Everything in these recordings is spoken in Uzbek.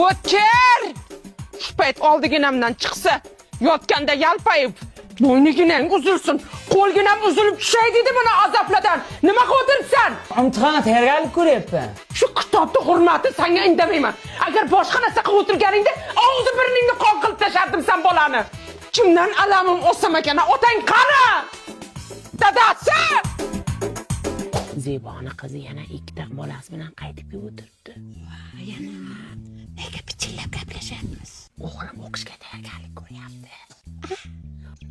O'tkir! Shu payt oldiginamdan chiqsa, yotganda yalpayib, bo'yniginang uzilsin, qo'lginam uzilib tushay dedi buni azoblardan. Nima qilib o'tiribsan? Imtihonga tayyorgarlik ko'ryapman. Shu kitobni hurmati sanga indamayman. Agar boshqa narsa qilib o'tirganingda, og'zi burningni qon qilib tashlardim san bolani. Kimdan alamim olsam ekan? Otang qani? Dadasi! Zeboni qizi yana ikkita bolasi bilan qaytib kelib o'tiribdi. Yana nega pichillab gaplashyapmiz? O'g'lim o'qishga tayyorgarlik ko'ryapti.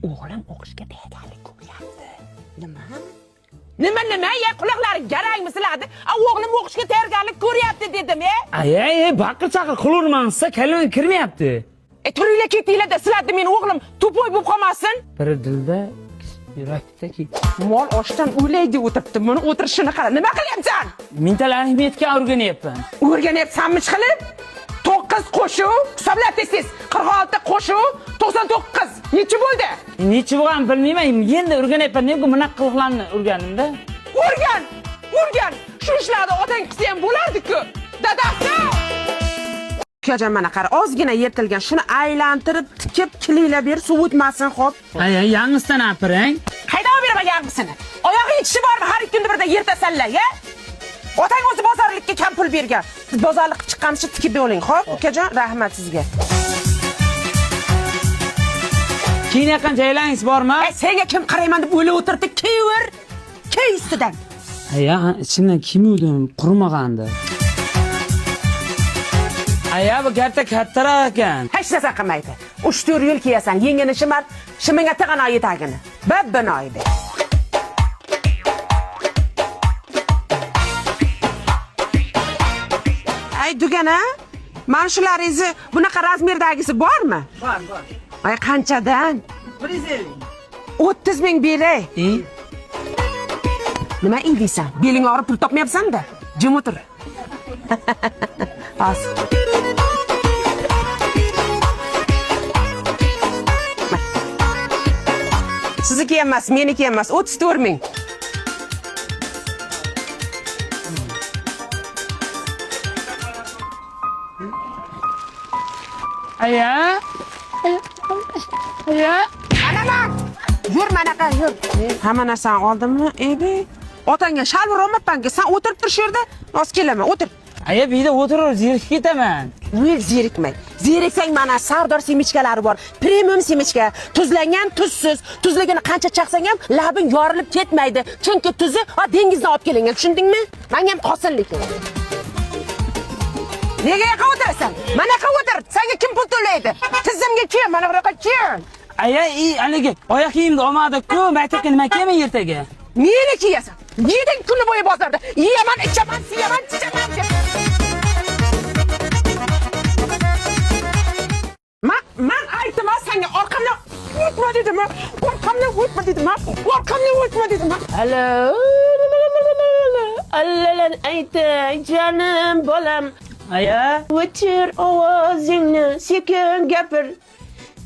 O'g'lim o'qishga tayyorgarlik ko'ryapti. Nima? Nima nima? Ya quloqlari garangmi sizlarni? A o'g'lim o'qishga tayyorgarlik ko'ryapti dedim, e? Ay, ay, baqir chaqir qilavermang, sizga kalima kirmayapti. E turinglar ketinglar-da, sizlarni meni o'g'lim tupoy bo'lib qolmasin. Biri dilda, yurakda ki. Mol oshdan o'lay deb o'tiribdi. Buni o'tirishini qara. Nima qilyapsan? Mental arifmetika o'rganyapman. O'rganyapsanmi qilib? 9 qo'shuv, hisobla tez-tez. 46 qo'shuv, 99. Nechi bo'ldi? Nechi bo'lganini bilmayman, endi o'rganyapman. Nega bunaqa qiliqlarni o'rgandimda? O'rgan! O'rgan! Shu ishlarni otang qilsa ham bo'lardi-ku. Dadasi! Ukajon mana qara, ozgina yirtilgan. Shuni aylantirib, tikib, kiliylab ber, suv o'tmasin, xo'p. Ay, ay, yangisidan apiring. Qaydan olib beraman yangisini? Oyog'i yetishi bormi? Har ikki kunda birda yirtasanlar, ya? Otang o'zi bozorlikka kam pul bergan. Siz bozorlik qilib chiqqancha tikib oling, xo'p? Ukajon, rahmat sizga. Keyin yaqin jaylangiz bormi? E, senga kim qarayman deb o'ylab o'tirdi, kiyaver. Kiy ustidan. Aya, ichimdan kim qurmagandi. Aya, bu katta kattaroq ekan. Hech narsa qilmaydi. 3-4 yil kiyasan, yengini shimar, shimingga tig'anoyi tagini. Babbinoydi. Ay dugana, mana shularingizni bunaqa razmerdagisi bormi? Bor, bor. Ay qanchadan? 150. 30 ming beray. E? Nima iylaysan? Beling og'rib pul topmayapsan-da. Jim o'tir. Hozir. Sizniki emas, meniki emas. 34 ming. Aya. Aya. Mana yur manaqa yur. Hamma narsani oldimmi? Ey, otangga shalvor olmabmanki, sen o'tirib tur shu yerda. Hozir kelaman, o'tir. Aya, bu yerda o'tirib zerikib ketaman. Yo'q, zerikmang. Zeriksang mana Sardor semichkalari bor. Premium semichka, tuzlangan, tuzsiz. Tuzligini qancha chaqsang ham labing yorilib ketmaydi. Chunki tuzi dengizdan olib kelingan, tushundingmi? Menga ham qolsin lekin. Nega yoqqa o'tirasan? Mana yoqqa o'tir. Senga kim pul to'laydi? Tizimga kel, mana buyoqqa kel. Aya, haligi oyoq kiyimni olmadik-ku, maktabga nima kiyaman ertaga? Meni kiyasan. Yeding kuni bo'yi bozorda. Yeyaman, ichaman, siyaman, chichaman deb. Man aytdim senga orqamdan o'tma dedim. Orqamdan o'tma dedim. Orqamdan o'tma dedim. Alo. Allalar aytay canım bolam. Aya, O'chir ovozingni, sekin gapir.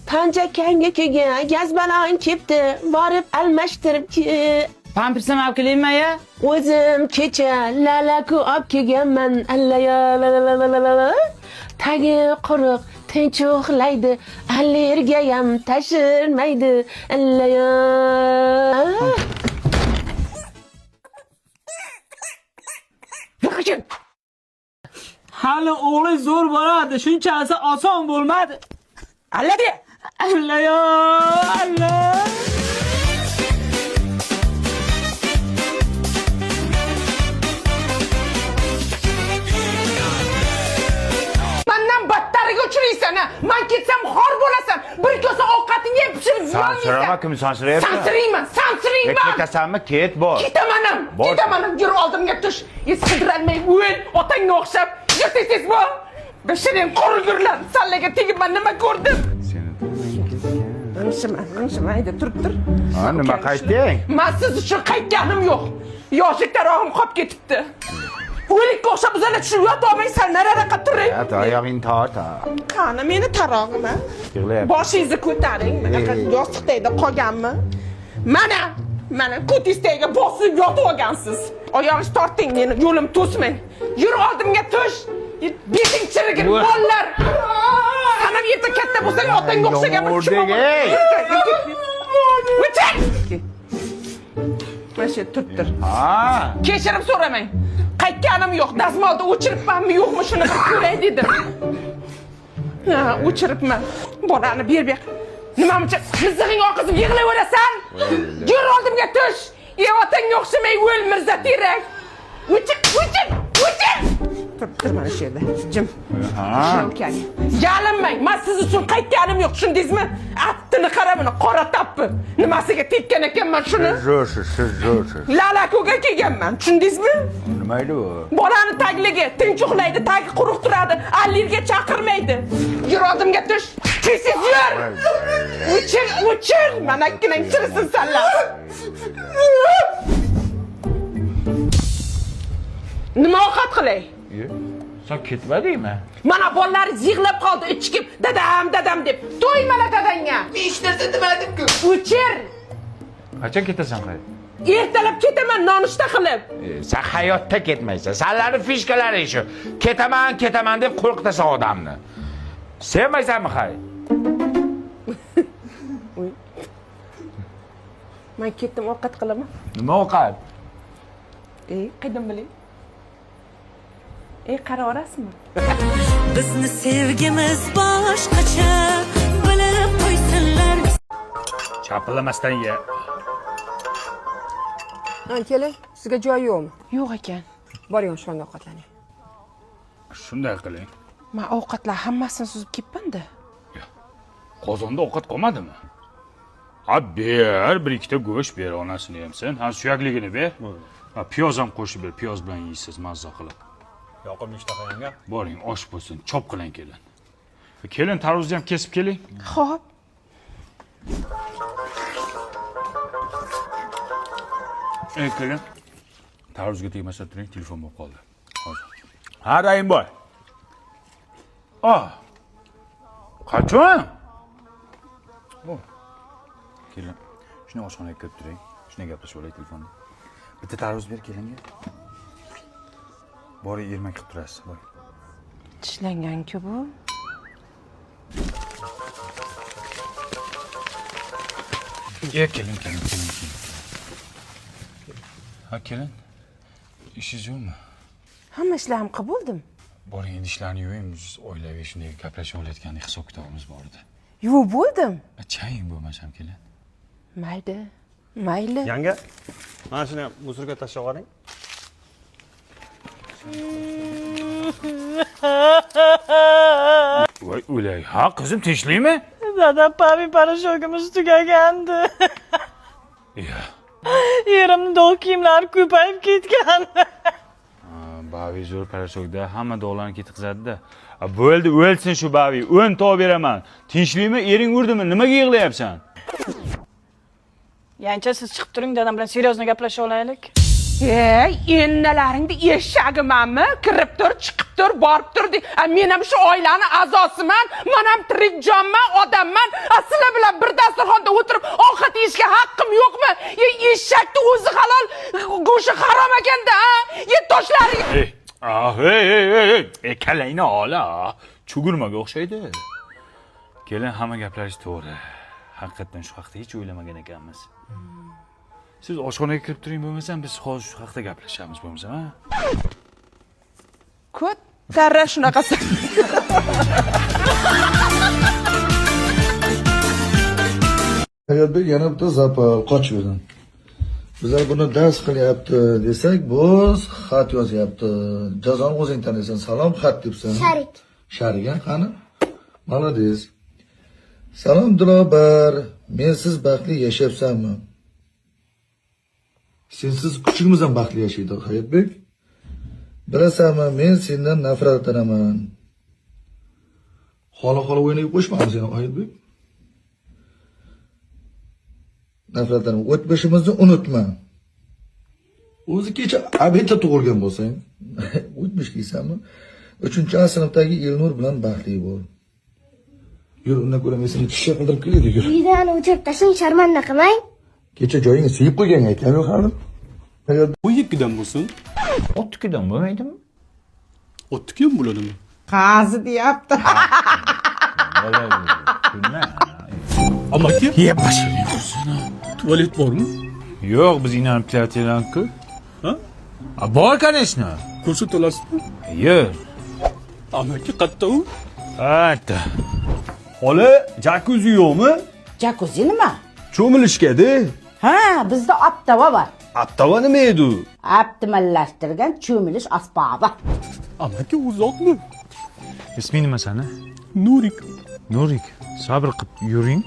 Panjakangnikiga gaz balon kepti, borib almashtirib ke. Pampersam olib kelaymi aya? O'zim kecha lalaku olib kelganman, allaya la la la la la la. Tagi quruq, tinch uxlaydi, allergiyam tashirmaydi, allaya. Yo'q. Hali o'g'li zo'r bo'ladi, shunchasi oson bo'lmadi. Alla de. Alla yo, alla. Mandan battariga uchraysan ha. Man ketsam xor bo'lasan. Bir kosa ovqatingni ham pishirib Sansirama, yeyolmaysan. kim sansirayapti? Sansirayman, sansirayman. Ketasanmi? Ket bor. Ketaman ham, Bor. ketaman ham. Yur oldimga tush. Sidiralmay o'l, otangga o'xshab. Yur tez tez bor. Bishiring qurg'urlar. Sallaga tegib man nima ko'rdim? Seni G'ingshima, g'ingshima, hayda turib tur. Ha, nima qaytding? Man siz uchun qaytganim yo'q. Yoshlik tarog'im qolib ketibdi. O'likka o'xshab uzala tushib yotolmaysan, nariroqqa turing. Ya, oyog'ingni tort. Ha. Qani meni tarog'im a? Yig'layapti. Boshingizni ko'taring, bunaqa yostiq tagida qolganmi? Mana, mana ko'tingiz tagiga bosib yotib olgansiz. Oyog'ingizni torting meni, yo'lim to'smang. Yur oldimga tush. Beting chirigin, bolalar. San ham erta katta bo'lsang, otangga o'xshagan bir Yomg'irdik, ey! O'chir! Mana shu yerda turibdir. Ha. Kechirim so'ramang. Qaytganim yo'q. Dazmolda o'chiribmanmi, yo'qmi, shuni bir ko'ray dedim. Ha, o'chiribman. Bolani ber bu yoqqa. Nimamcha mizig'ing oqizib yig'layverasan? Yur oldimga tush. Ey otangga o'xshamay o'l Mirza Terak. O'chir, o'chir, o'chir. Tur, tur mana shu yerda. Jim. Ha. Ukani. Yalinmang. Men siz uchun qaytganim yo'q, tushundingizmi? Attini qara buni, qora tappi. Nimasiga tekkan ekanman shuni? Zo'rsiz, siz zo'rsiz. Lalakoga kelganman, tushundingizmi? Nima edi u? Bolani tagligi tinch uxlaydi, tagi quruq turadi, allirga chaqirmaydi. Yur oldimga tush. Tez yur. O'chir, o'chir. Manakkinang chirisin sanlar. Nima ovqat qilay? Sen ketmadingmi? Mana bolalaringiz yig'lab qoldi, ichkib, dadam, dadam deb. To'ymala dadangga. Men hech narsa demadim-ku. O'chir. Qachon ketasan qay? Ertalab ketaman nonushta qilib. Sen hayotda ketmaysan. Sanlarni fishkalaring shu. Ketaman, ketaman deb qo'rqitasan odamni. Sevmaysanmi hay? Men ketdim, ovqat qilaman. Nima ovqat? Ey, qaydan bilay? Ey, qaraverasizmi? Bizni sevgimiz boshqacha bilib qo'ysinlar. Chapillamasdan ye. Ha, keling, sizga joy yo'qmi? Yo'q ekan. Boring oshxonaga ovqatlaning. Shunday qiling. Men ovqatlar hammasini suzib ketibman-da. Qozonda ovqat qolmadimi? Ha, ber, bir ikkita go'sht ber, onasini ham sen. Ha, suyakligini ber. Ha, piyoz ham qo'shib ber, piyoz bilan yeysiz mazza qilib. Yoqimli ishtaha yanga. Boring, osh bo'lsin, chop qiling kelin. Kelin, tarvuzni ham kesib keling. Xo'p. Ey, kelin. Tarvuzga tegmasa turing, telefon bo'lib qoldi. Hozir. Ha, Rahimboy. Ah. Qachon? Oh. Kelin, shuni oshxonaga kirib turing. Shunday gaplashib olay telefonda. Bitta tarvuz ber kelinga. Boring, ermak qilib turasiz, boring. Tishlangan-ku bu. E, kelin, kelin, kelin, kelin. Ha, kelin. Ishingiz yo'qmi? Hamma ishlarimni qilib bo'ldim. Boring, idishlarni yuving, biz oilaviy shunday gaplashib olayotgan hisob kitobimiz bor edi. Yuvib bo'ldim. Chaying bo'lmasam kelin. Mayli. Mayli. Yanga, mana shuni ham мусор ga tashlab yuboring. Voy, o'lay. Ha, qizim tinchlikmi? Dadam, Pavi порошок imiz tugagandi. Iya. Erimni dog' kiyimlari ko'payib ketgan. Bavi zo'r порошок da hamma dog'larni ketqizadi-da. Bo'ldi, o'lsin shu Bavi. 10 tov beraman. Tinchlikmi? Ering urdimi? Nimaga yig'layapsan? Yancha, siz chiqib turing, dadam bilan серьезно gaplashib olaylik. Ey, ennalaringni eshagimanmi? Kirib tur, chiqib tur, borib tur de. A, men ham shu oilani a'zosiman, men ham tirik jonman, odamman. A, sizlar bilan bir dasturxonda o'tirib ovqat yeyishga haqqim yo'qmi? Ey, eshakni o'zi halol, go'shti harom ekanda, ha? Ye toshlaring. Ey, ah, ey, ey, ey, ey. Ey, kallangni ol, ah. Chugurmaga o'xshaydi. Kelin, hamma gaplaringiz to'g'ri. Haqiqatdan shu haqda hech o'ylamagan ekanmiz. Siz oshxonaga kirib turing bo'lmasam, biz hozir shu haqda gaplashamiz bo'lmasam, ha? Ko't tarra shunaqasi. Hayotbek yana bitta zapal qochib yurgan. Bizlar buni dars qilyapti desak, bu xat yozyapti. Jazoni o'zing taniysan. Salom xat debsan. Sharik. Sharik, a, qani? Молодец. Salom Dilobar, mensiz baxtli yashayapsanmi? Sensiz kuchugimiz ham baxtli yashaydi, Hayotbek. Bilasanmi, men sendan nafratlanaman. Xola-xola o'yinga qo'shmadim seni, Hayotbek. Nafratlanaman. O'tmishimizni unutma. O'zi kecha обед da tug'ilgan bo'lsang, o'tmish deysanmi? 3-A sinfdagi Elnur bilan baxtli bo'l. Yur, undan ko'ra men seni kisha qildirib kelay, yur. Videoni o'chirib tashlang, sharmanda qilmang. Kecha joyingga suyib qo'ygan aytgan yo'q hali. Bu ikkidan bo'lsin. Otnikidan bo'lmaydimi? Otniki ham bo'ladimi? Qazi deyapti. Amaki, Yeb tualet bormi? Yo'q, biz inanib kelayotganku. Ha? A, bor, конечно. Ko'rsata olasizmi? Yo'q. Amaki qayerda u? Ha, Xola, jakuzi yo'qmi? Jakuzi nima? Cho'milishga-da. Ha, bizda optava bor. Aptava nima edi u? Optimallashtirilgan cho'milish asbobi. Amaki uzoqmi? Isming nima sani? Nurik. Nurik, sabr qilib yuring.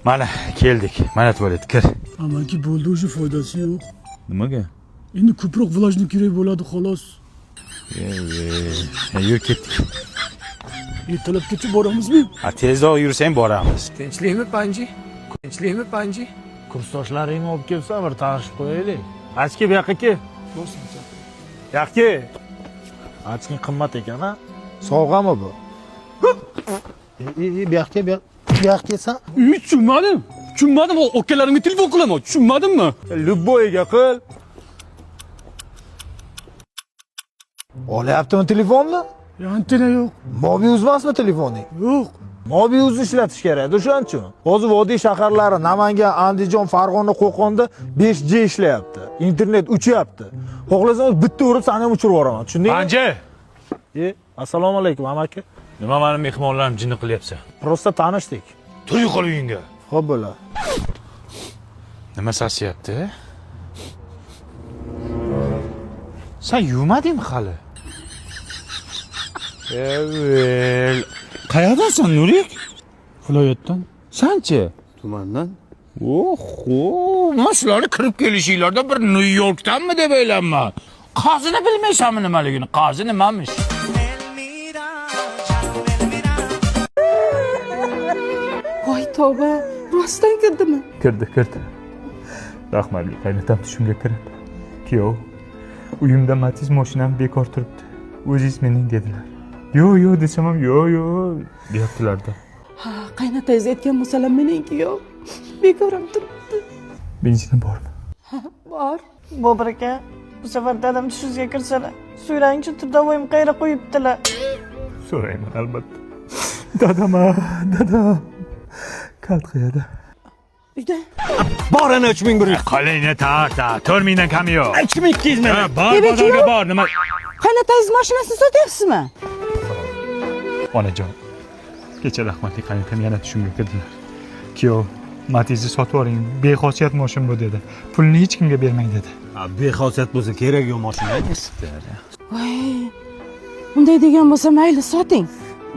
Mana keldik. Mana tualet, kir. Amaki bo'ldi, уже foydasi yo'q. Nimaga? Endi ko'proq влажный kerak bo'ladi xolos. Yur, ketdik. Ertalabgacha boramizmi? Ha, tezroq yursang boramiz. Tinchlikmi, Panji? Tinchlikmi, Panji? Kursdoshlaringni olib kelsan, bir tanishib qo'yaylik. Achki, bu yoqqa kel. Yoqqa. Achking qimmat ekan, a? Sovg'ami bu? E, bu yoqqa, bu yoqqa kelsan. Tushunmadim. Tushunmadim. Akalarimga telefon qilaman. Tushunmadimmi? Любой ga qil. Olyaptimi telefonni? Antena yo'q. Mobiuz emasmi telefoning? Yo'q. Mobiuzni ishlatish kerak, o'shaning uchun. Hozir vodiy shaharlari Namangan, Andijon, Farg'ona, Qo'qonda 5G ishlayapti. Internet uchyapti. Xohlasam bitta urib seni ham uchirib yuboraman, tushundingmi? Panja! E, assalomu alaykum amaki. Nima mani mehmonlarim jinni qilyapsan? Просто tanishdik. Tur yo'qol uyingga. Xo'p bo'la. Nima sasiyapti? Sen yuvmadingmi hali? Evel. Qayerdansan, Nurik? Viloyatdan. Sanchi? Tumandan. Oho, man sizlarni kirib kelishinglarda bir Nyu Yorkdanmi deb o'ylayman. Qazini bilmaysanmi nimaligini? Qazi nimamish? Voy tavba, rostdan kirdimi? Kirdi, kirdi. Rahmatli qaynotam tushimga kirib, "Kuyov, uyimda Matiz mashinam bekor turibdi. O'zingiz mining" dedilar. Yo'q, yo'q desam ham, yo'q, yo'q deyaptilar-da. Ha, qaynotangiz aytgan bo'lsalar meningki yo'q. Bekor ham turibdi. Benzini bormi? Bor. Bobur aka, bu safar dadam tushingizga kirsalar, so'rangchi, trudовойim qayerga qo'yibdilar. So'rayman albatta. Dadam, a, dadam. Kalt qayerda? Uyda. Bor ana 3100. Qo'lingni tort, 4000 dan kami yo'q. 3200 mana. Bor, Demak, bozorga yo'q. bor, nima? Qaynotangiz mashinasini sotyapsizmi? Onajon, kecha rahmatli qaynotam yana tushimga kirdilar. Kuyov, Matizni sotib yuboring, bexosiyat moshin bu dedi. Pulni hech kimga bermang dedi. Bexosiyat bo'lsa kerak yo'q mashina. Voy. Unday degan bo'lsa mayli, soting.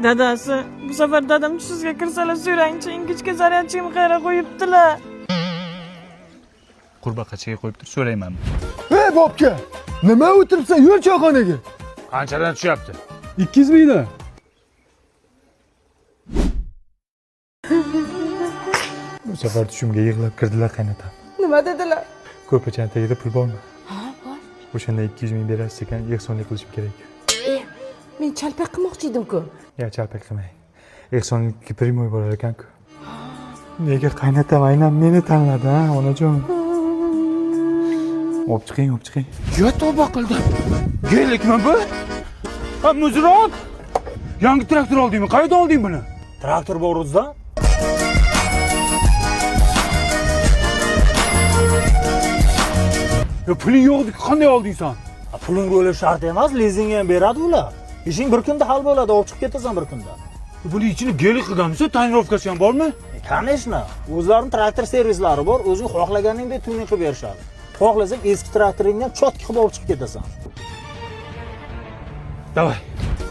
Dadasi, bu safar dadam tushingizga kirsalar, so'rangchi, ingichka zaryadchikni qayerga qo'yibdilar. Qurbaqachaga qo'yib tur, so'rayman. Ey bobka, nima o'tiribsan? Yur choyxonaga. Qanchadan tushyapti? 200 mingdan. Bu safar tushimga yig'lab kirdilar qaynotam. Nima dedilar? Ko'rpachani tagida pul bormi? Ha, bor. O'shanda 200 ming berasiz ekan, ehsonlik qilishim kerak. E, men chalpak qilmoqchi edim-ku. Ya chalpak qilmang. Ehsonlikka прямой bo'lar ekan-ku. Nega qaynotam aynan meni tanladi, ha, onajon? Olib chiqing, olib chiqing. Yo tavba qildim. Gelikmi bu? Ha, muzroq. Yangi traktor oldingmi? Qayerdan olding buni? Traktor bor o'zida. Yo puling yo'q edi, qanday olding sen? Puling bo'lishi shart emas, lizingga ham beradi ular. Ishing bir kunda hal bo'ladi, olib chiqib ketasan bir kunda. Buni ichini gelik qilganmisan? Tonirovkasi ham bormi? Конечно, o'zlarining traktor servislari bor, o'zing xohlaganingdek tuning qilib berishadi. Xohlasang eski traktoringni ham чётко qilib olib chiqib ketasan. Давай.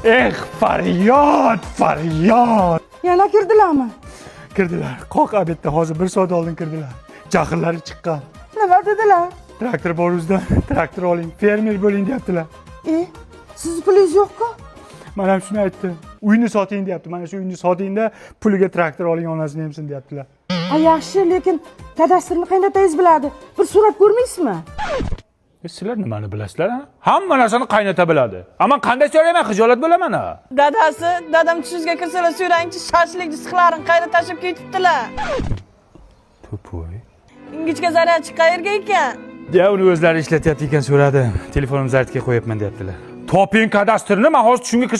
Eh, faryod, faryod. Yana kirdilarmi? Kirdilar. Qoq обед da hozir bir soat oldin kirdilar. Jahllari chiqqan. Nima dedilar? Traktor bor o'zidan, traktor oling, fermer bo'ling deyaptilar. E, sizni pulingiz yo'q-ku. Man ham shuni aytdim. Uyni soting deyapti. Mana shu uyni sotingda puliga traktor oling, onasini emsin deyaptilar. Ha, yaxshi, lekin kadastrni qaynotangiz biladi. Bir so'rab ko'rmaysizmi? Sizlar nimani bilasizlar, ha? Hamma narsani qaynota biladi. Ammo qanday so'rayman, xijolat bo'laman ha. Dadasi, dadam tushingizga kirsalar, so'rangchi, shashlik disklarni qayerga tashlab ketibdilar. Тупой. Ingichka zaryadchi qayerga ekan? Ya uni o'zlari ishlatyapti ekan so'radim. Telefonimni zaryadga qo'yapman deyaptilar. Toping kadastrni, men hozir tushimga kirsa